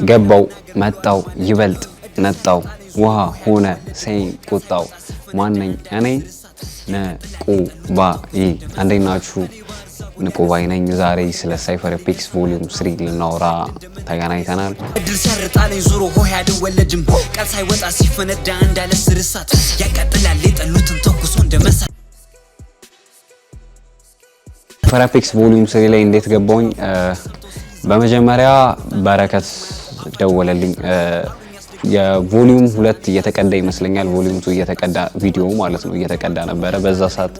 ገባው መጣው ይበልጥ ነጣው ውሃ ሆነ ሰይን ቁጣው ማነኝ እኔ ንቁባይ። እንዴት ናችሁ? ንቁባይ ነኝ። ዛሬ ስለ Cypher Apex Volume 3 ልናወራ ተገናኝተናል። እድል ሲያርጣለኝ ዞሮ ሆይ አልወለድም፣ ቃል ሳይወጣ ሲፈነዳ እንዳለ ስር እሳት ያቃጥላል የጠሉትን ተኩሶ እንደ መሳት። Cypher Apex Volume 3 ላይ እንዴት ገባሁኝ? በመጀመሪያ በረከት ደወለልኝ። የ volume 2 እየተቀዳ ይመስለኛል። Volume 2 እየተቀዳ፣ ቪዲዮ ማለት ነው፣ እየተቀዳ ነበረ። በዛ ሰዓት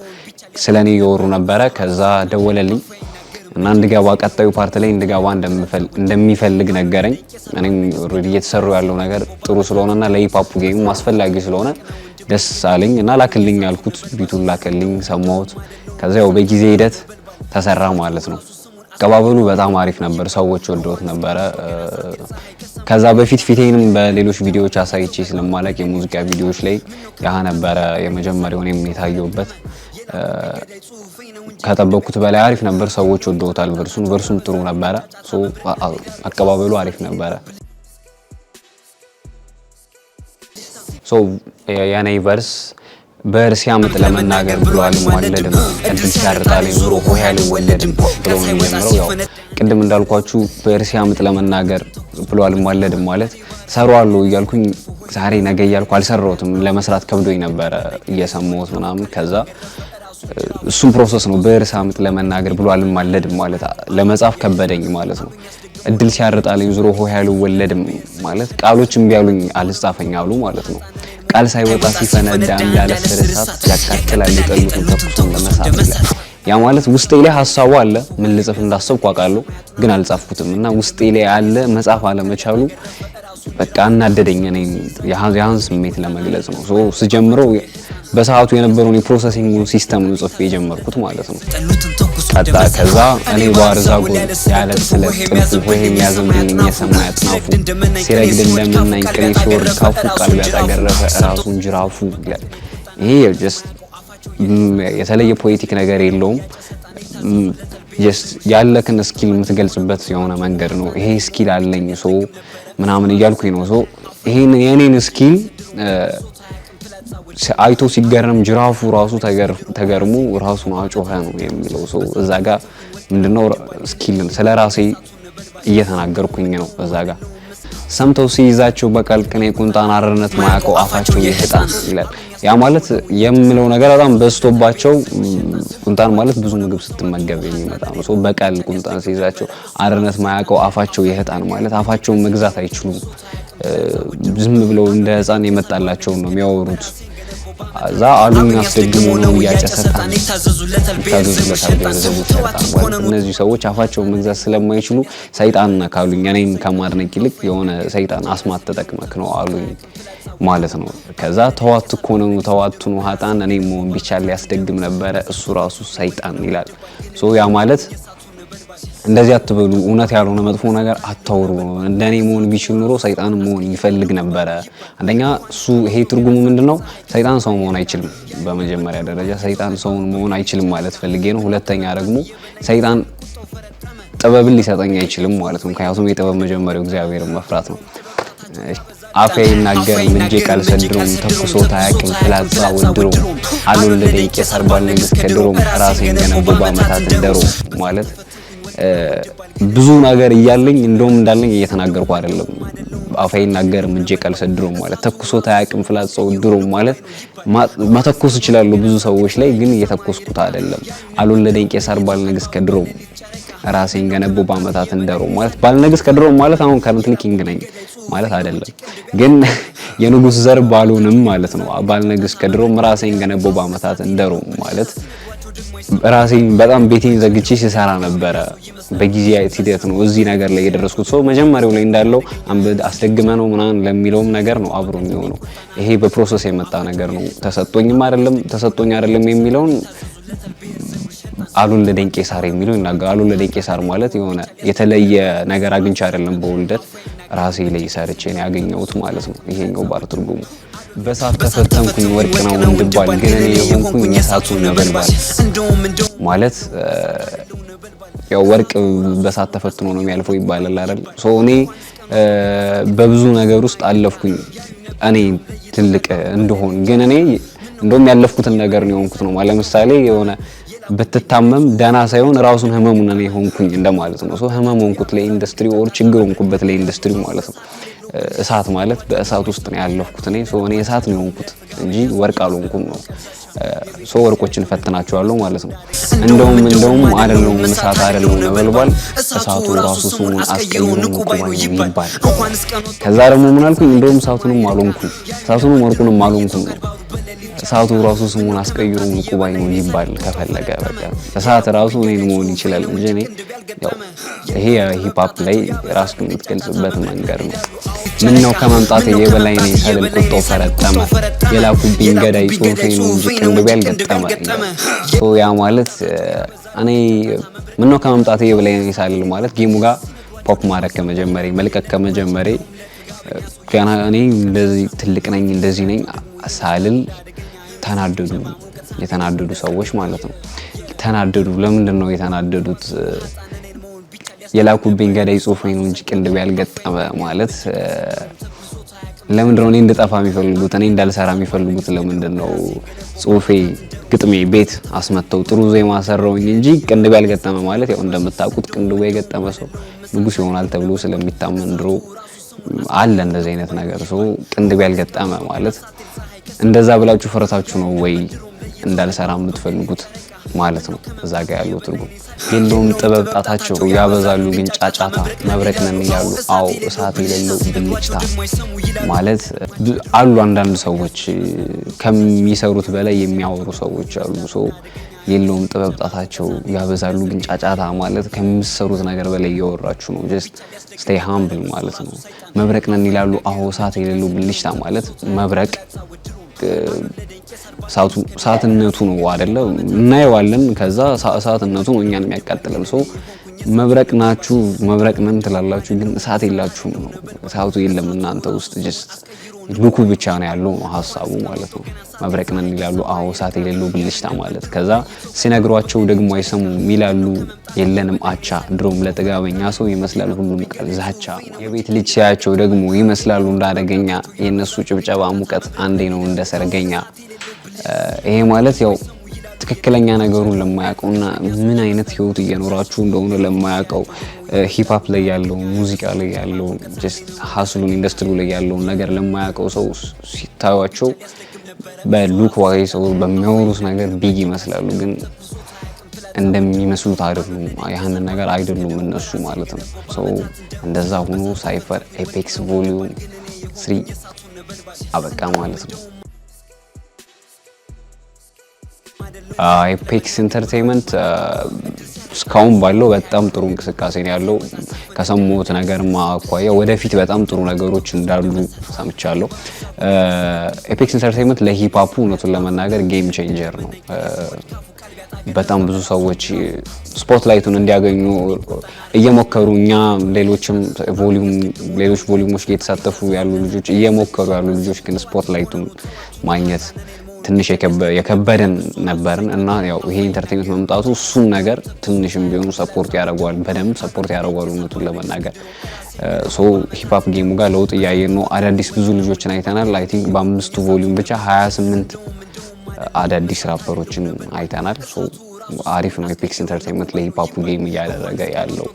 ስለኔ እያወሩ ነበረ። ከዛ ደወለልኝ እና እንድገባ፣ ቀጣዩ part ላይ እንድገባ እንደሚፈልግ ነገረኝ። እኔም already እየተሰሩ ያለው ነገር ጥሩ ስለሆነና ለ hip hop game አስፈላጊ ስለሆነ ደስ አለኝ እና ላክልኝ አልኩት። Beat ኡን ላከልኝ፣ ሰማሁት። ከዛ ያው በጊዜ ሂደት ተሰራ ማለት ነው። አቀባበሉ በጣም አሪፍ ነበር። ሰዎች ወደውት ነበረ። ከዛ በፊት ፊቴንም በሌሎች ቪዲዮዎች አሳይቼ ስለማላቅ የሙዚቃ ቪዲዮዎች ላይ ያ ነበረ የመጀመሪያው እኔም የታየሁበት። ከጠበቅኩት በላይ አሪፍ ነበር። ሰዎች ወደውታል verse ኡን። Verse ኡም ጥሩ ነበረ። So አቀባበሉ አሪፍ ነበረ። So የኔ verse ብዕር ሲያምጥ ለመናገር ብሎ አልማለድም፣ እድል ሲያርጣልኝ ዞሮ ሆሄ አልወለድም ብሎ ነው የሚጀምረው። ያው ቅድም እንዳልኳችሁ ብዕር ሲያምጥ ለመናገር ብሎ አልማለድም ማለት ሰሯዋለሁ እያልኩኝ ዛሬ ነገ እያልኩ አልሰራሁትም። ለመስራት ከብዶኝ ነበረ እየሰማሁት ምናምን። ከዛ እሱም process ነው። ብዕር ሳምጥ ለመናገር ብሎ አልማለድም ማለት ለመጻፍ ከበደኝ ማለት ነው። እድል ሲያርጣልኝ ዞሮ ሆሄ አልወለድም ማለት ቃሎች እምቢ አሉኝ፣ አልጻፈኝ አሉ ማለት ነው። ቃል ሳይወጣ ሲፈነዳ እንዳለ ስር እሳት ያቃጥላል የጠሉትን ተኩሶ እንደመሳት ይላል። ያ ማለት ውስጤ ላይ ሀሳቡ አለ፣ ምን ልጽፍ እንዳሰብኩ አውቃለሁ፣ ግን አልጻፍኩትም እና ውስጤ ላይ አለ፣ መጻፍ አለመቻሉ በቃ አናደደኝ። እኔ ያን ስሜት ለመግለጽ ነው። So ስጀምረው በሰዓቱ የነበረውን የ processing system ነው ጽፌ የጀመርኩት ማለት ነው። ቀጣ ከዛ እኔ ባህር ዛጎል ያለ ስለት ጥልፉ ሆሄ የሚያዘንብኝ የሰማይ አጥናፉ ሲረግድ እንደምናኝ ቅኔ ሲወርድ ካፉ ቃል ቢያጣ ገረፈ ራሱን ጅራፉ ይላል። ይሄ just የተለየ poetic ነገር የለውም። Just ያለክን skill የምትገልጽበት የሆነ መንገድ ነው። ይሄ skill አለኝ so ምናምን እያልኩኝ ነው። So ይሄን የኔን skill አይቶ ሲገረም ጅራፉ ራሱ ተገርሞ ራሱን አጮኸ ነው የሚለው። So እዛ ጋር ምንድነው skill ስለ ራሴ እየተናገርኩኝ ነው። እዛ ጋር ሰምተው ሲይዛቸው በቃል ቅኔ ቁንጣን አርነት ማያውቀው አፋቸው የህጣን ይላል። ያ ማለት የምለው ነገር በጣም በዝቶባቸው፣ ቁንጣን ማለት ብዙ ምግብ ስትመገብ የሚመጣ ነው። So በቃል ቁንጣን ሲይዛቸው አርነት ማያውቀው አፋቸው የህጣን ማለት አፋቸውን መግዛት አይችሉም። ዝም ብለው እንደ ህፃን የመጣላቸውን ነው የሚያወሩት። እዛ አሉኝ አስደግሞ ነው እያጨሰጣን ይታዘዙለታል ይታዘዙለታል ብሔረሰቡ ሰይጣን ማለት እነዚህ ሰዎች አፋቸውን መግዛት ስለማይችሉ ሰይጣን ነህ ካሉኝ እኔን ከማድነቅ ይልቅ የሆነ ሰይጣን አስማት ተጠቅመክ ነው አሉኝ ማለት ነው። ከዛ ተዋት እኮ ነው ተዋቱን ሀጣን እኔ መሆን ቢቻል ሊያስደግም ነበረ እሱ ራሱ ሰይጣን ይላል። So ያ ማለት እንደዚህ አትበሉ፣ እውነት ያልሆነ መጥፎ ነገር አታውሩ። እንደኔ መሆን ቢችል ኑሮ ሰይጣን መሆን ይፈልግ ነበረ። አንደኛ እሱ ይሄ ትርጉሙ ምንድነው? ሰይጣን ሰው መሆን አይችልም። በመጀመሪያ ደረጃ ሰይጣን ሰውን መሆን አይችልም ማለት ፈልጌ ነው። ሁለተኛ ደግሞ ሰይጣን ጥበብን ሊሰጠኝ አይችልም ማለት ነው። ምክንያቱም የጥበብ መጀመሪያው እግዚአብሔርን መፍራት ነው። አፌ አይናገርም እጄ ቃል ሰድሮም ተኩሶት አያውቅም ፍላጻ ወድሮም አልወለደኝ ቄሳር ባልንግሥት ከድሮም ራሴን ገነባው በዓመታት እንደሮም ማለት ብዙ ነገር እያለኝ እንደውም እንዳለኝ እየተናገርኩ አይደለም። አፌ አይናገርም እጄ ቃል ሰድሮም ማለት ተኩሶት አያውቅም ፍላጻው ድሮም ማለት መተኮስ እችላለሁ ብዙ ሰዎች ላይ ግን እየተኮስኩት አይደለም። አልወለደኝ ቄሳር ባልንግሥት ከድሮም ራሴን ገነባው በዓመታት እንደሮም ማለት ባልነግስ ከድሮም ማለት አሁን currently king ነኝ ማለት አይደለም፣ ግን የንጉስ ዘር ባልሆንም ማለት ነው። ባልነግስ ከድሮም ራሴን ገነባው በዓመታት እንደሮም ማለት ራሴን በጣም ቤቴን ዘግቼ ሲሰራ ነበረ። በጊዜ ሂደት ነው እዚህ ነገር ላይ የደረስኩት። So መጀመሪያው ላይ እንዳለው አስደግመ ነው ምናምን ለሚለውም ነገር ነው አብሮ የሚሆነው። ይሄ በ process የመጣ ነገር ነው። ተሰጦኝም አይደለም፣ ተሰጦኝ አይደለም የሚለውን አልወለደኝ ቄሳር የሚለው ይናገራል። አልወለደኝ ቄሳር ማለት የሆነ የተለየ ነገር አግኝቼ አይደለም፣ በውልደት ራሴ ላይ ሰርቼ ነው ያገኘሁት ማለት ነው። ይሄኛው ባር ትርጉሙ በእሳት ተፈተንኩኝ ወርቅ ነው እንድባል ግን እኔ የሆንኩኝ የእሳቱ ነበልባል ማለት ያው ወርቅ በእሳት ተፈትኖ ነው የሚያልፈው ይባላል አይደል? So እኔ በብዙ ነገር ውስጥ አለፍኩኝ እኔ ትልቅ እንደሆን፣ ግን እኔ እንደውም ያለፍኩትን ነገር ነው የሆንኩት ነው። ለምሳሌ የሆነ ብትታመም ደህና ሳይሆን ራሱን ህመሙን እኔ ሆንኩኝ እንደማለት ነው። So ህመም ሆንኩት ለኢንዱስትሪ or ችግር ሆንኩበት ለኢንዱስትሪ ማለት ነው። እሳት ማለት በእሳት ውስጥ ነው ያለፍኩት እኔ፣ so እኔ እሳት ነው የሆንኩት እንጂ ወርቅ አልሆንኩም ነው። So ወርቆችን ፈትናቸዋለሁ ማለት ነው። እንደውም አይደለሁም እሳት፣ አይደለሁም ነበልባል፣ እሳቱ ራሱ ስሙን አስቀይሮ ንቁ ባይ ነው ይባል። ከዛ ደግሞ ምን አልኩኝ? እንደውም እሳቱንም አልሆንኩም፣ እሳቱንም ወርቁንም አልሆንኩም ነው። እሳቱ ራሱ ስሙን አስቀይሮ ንቁ ባይ ነው ይባል። ከፈለገ በቃ እሳት ራሱ እኔን መሆን ይችላል እንጂ እኔ ያው ይሄ hip hop ላይ ራስን የምትገልጽበት መንገድ ነው። ምን ነው ከመምጣት የበላይ ነኝ ሳልል ቁጣው ፈረጠመ፣ የላኩብኝ ገዳይ ጽሁፌ ነው እንጂ ቅንድቤ ያልገጠመ። ያ ማለት እኔ ምን ነው ከመምጣት የበላይ ነኝ ሳልል ማለት game ኡ ጋር pop ማድረግ ከመጀመሬ፣ መልቀቅ ከመጀመሬ፣ ገና እኔ እንደዚህ ትልቅ ነኝ እንደዚህ ነኝ ሳልል ተናደዱ። የተናደዱ ሰዎች ማለት ነው። ተናደዱ። ለምንድን ነው የተናደዱት? የላኩብኝ ገዳይ ጽሁፌ ነው እንጂ ቅንድብ ያልገጠመ ማለት ለምንድን ነው እኔ እንድጠፋ የሚፈልጉት? እኔ እንዳልሰራ የሚፈልጉት ለምንድን ነው? ጽሁፌ፣ ግጥሜ ቤት አስመተው ጥሩ ዜማ ሰራውኝ እንጂ ቅንድብ ያልገጠመ ማለት ያው እንደምታውቁት ቅንድቡ የገጠመ ሰው ንጉስ ይሆናል ተብሎ ስለሚታመን ድሮ አለ እንደዚህ አይነት ነገር። So ቅንድብ ያልገጠመ ማለት እንደዛ ብላችሁ ፈረታችሁ ነው ወይ እንዳልሰራ የምትፈልጉት ማለት ነው። እዛ ጋ ያለው ትርጉም የለውም ጥበብ ጣታቸው፣ ያበዛሉ ግን ጫጫታ፣ መብረቅ ነን ይላሉ። አዎ እሳት የሌለው ብልጭታ ማለት አሉ። አንዳንድ ሰዎች ከሚሰሩት በላይ የሚያወሩ ሰዎች አሉ። So የለውም ጥበብ ጣታቸው፣ ያበዛሉ ግን ጫጫታ ማለት ከምትሰሩት ነገር በላይ እያወራችሁ ነው። Just stay humble ማለት ነው። መብረቅ ነን ይላሉ። አዎ እሳት የሌለው ብልጭታ ማለት መብረቅ እሳትነቱ ነው አይደለ? እናየዋለን። ከዛ እሳትነቱ ነው እኛን የሚያቃጥለን። So መብረቅ ናችሁ፣ መብረቅ ነን ትላላችሁ፣ ግን እሳት የላችሁም ነው። እሳቱ የለም እናንተ ውስጥ፣ just look ኡ ብቻ ነው ያለው ነው ሀሳቡ ማለት ነው። መብረቅ ነን ይላሉ። አዎ እሳት የሌለው ብልጭታ ማለት ከዛ ሲነግሯቸው ደግሞ አይሰሙም ይላሉ። የለንም አቻ፣ ድሮም ለጥጋበኛ ሰው ይመስላል ሁሉም ቃል ዛቻ። የቤት ልጅ ሲያቸው ደግሞ ይመስላሉ እንዳደገኛ፣ የእነሱ ጭብጨባ ሙቀት አንዴ ነው እንደ ሰርገኛ። ይሄ ማለት ያው ትክክለኛ ነገሩን ለማያውቀውና ምን አይነት ህይወት እየኖራችሁ እንደሆነ ለማያውቀው፣ hip hop ላይ ያለውን፣ ሙዚቃ ላይ ያለውን፣ just hustle ኡን ኢንዱስትሪ ላይ ያለውን ነገር ለማያውቀው ሰው ሲታዩቸው በ look wise ሰው በሚያወሩት ነገር big ይመስላሉ፣ ግን እንደሚመስሉት አይደሉም። ያህንን ነገር አይደሉም እነሱ ማለት ነው። So እንደዛ ሆኖ cypher Apex volume 3 አበቃ ማለት ነው። Apex Entertainment እስካሁን ባለው በጣም ጥሩ እንቅስቃሴ ነው ያለው። ከሰማሁት ነገር አኳያ ወደፊት በጣም ጥሩ ነገሮች እንዳሉ ሰምቻለሁ። Apex Entertainment ለ hip hop ኡ እውነቱን ለመናገር game changer ነው። በጣም ብዙ ሰዎች spotlight ኡን እንዲያገኙ እየሞከሩ፣ እኛ ሌሎችም volume ሌሎች volume ኦች እየተሳተፉ ያሉ ልጆች፣ እየሞከሩ ያሉ ልጆች ግን spotlight ኡን ማግኘት ትንሽ የከበደን ነበርን እና ያው ይሄ entertainment መምጣቱ እሱን ነገር ትንሽም ቢሆኑ support ያደርገዋል፣ በደንብ support ያደርገዋል። እውነቱን ለመናገር so hip hop game ኡ ጋር ለውጥ እያየን ነው። አዳዲስ ብዙ ልጆችን አይተናል። I think በአምስቱ volume ብቻ 28 አዳዲስ ራፐሮችን አይተናል። So አሪፍ ነው Apex Entertainment ለ hip hop ኡ game እያደረገ ያለው።